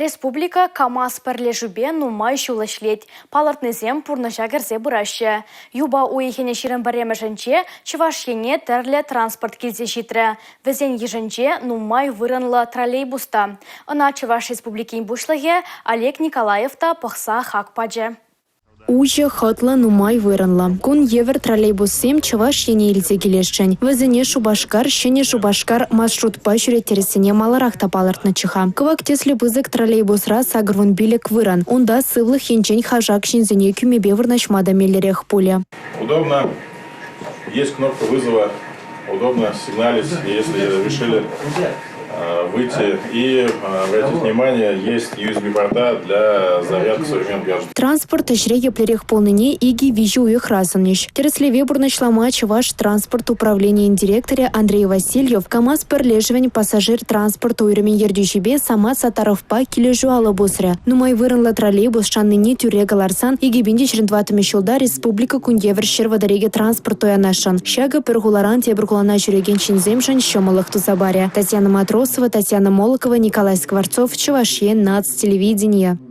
Республика КАМАЗ пӗрлешӳпе нумай ҫул ӗҫлет. Палӑртнисем пурнӑҫа кӗрсе пыраҫҫӗ. Юпа уйӑхӗн 21-мӗшӗнче Чӑваш Ене тӗрлӗ транспорт килсе ҫитрӗ. Вӗсен йышӗнче нумай вырӑнлӑ троллейбус та. Ӑна Чӑваш Республикин Пуҫлӑхӗ Олег Николаев та пӑхса хак пачӗ. Уҫӑ, хӑтлӑ, нумай вырӑнлӑ. Кун евӗр троллейбуссем Чӑваш Ене илсе килесшӗн. Вӗсене Шупашкар, Ҫӗнӗ Шупашкар маршрутпа ҫӳреттерессине маларах та палӑртнӑччӗ-ха. Кӑвак тӗслӗ пысӑк троллейбусра 85 вырӑн. Унта сывлӑх енчен хашак ҫынсене кӳмепе вырнаҫма та меллӗрех пулӗ. Удобно. Есть кнопка вызова. Удобно сигналить, если решили выйти. И, обратите внимание, есть USB-порта для зарядки современных гаджетов. Транспорт ӗҫре еплерех пулнине икӗ-виҫӗ уйӑхра сӑнӗҫ. Тӗрӗслеве пурнӑҫлама Чӑваш транспорт управленийӗн директорӗ Андрей Васильев КАМАЗ пӗрлешӗвӗн пассажир транспорт уйрӑмӗн ертӳҫипе Самат Саттаровпа килӗшӳ алӑ пусрӗ. Нумай вырӑнлӑ троллейбус шаннине тӳрре кӑларсан 2024 ҫулта республика кун евӗр 132 транспорт туянасшӑн. Ҫакӑ пӗр хуларан тепӗр хулана ҫӳрекен ҫынсемшӗн ҫӑмӑллӑх туса парӗ. Татьяна Матросова, Татьяна Молокова, Николай Скворцов, Чӑваш Ен наци телевиденийӗ.